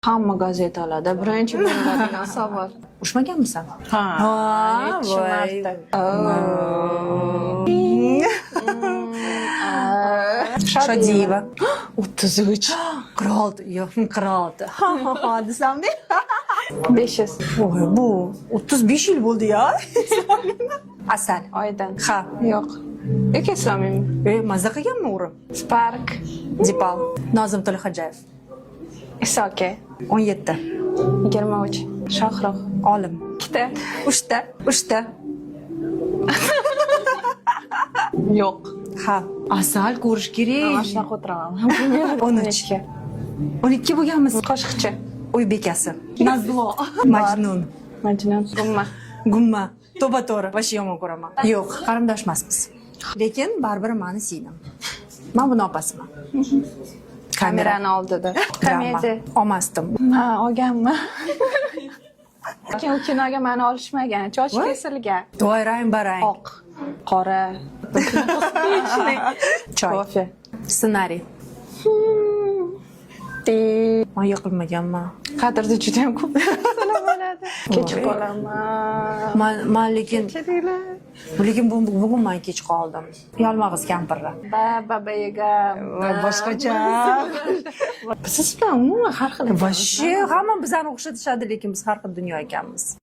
Hamma gazetalarda birinchi beriladigan savol. Urushmaganmisan? Ha, Ha, necha voy. marta. Shodiyeva. 33. 46, yo'q, 46. Ha ha ha desam de. 500. Voy, bu 35 yil bo'ldi ya. Asal. Oydan. Ha. Yo'q. Yoki eslolmayman. E, mazza qilganmi urib? Spark. Dipal. Nozim To'laxo'jayev. Iso aka. 17. 23. Shohruh. Olim. Ikkita. Uchta, uchta. Yo'q. Ha. Asal ko'rish Mana kerak. shunaqa o'tiraman. 13. 12 bo'lganmiz. Qo'shiqchi. Uy bekasi. Nazlo. Majnun. Majnun. Gumma. Gumma. To'ba to'g'ri. Вообще yomon ko'raman. Yo'q, qarindosh emasmiz. Lekin baribir mani singlim. Men buni opasiman. Kamerani oldida. Drama. Komediya. Olmasdim. Ma olganman. Lekin u kinoga mani olishmagan. Choch Voy. kesilgan. Voy, rang barang. Oq, qora. Choy. Kofe. Ssenariy. Ti. Men yiqilmaganman. Qadrda juda ham ko'p narsalar bo'ladi. Kech qolaman. Man lekin Kechiringlar. lekin bugun man kech qoldim. Yalmog'iz kampirlar. Ba baba yaga. Boshqacha. Siz bilan umuman har xil. Вообще hamma bizani o'xshatishadi, lekin biz har xil dunyo ekanmiz.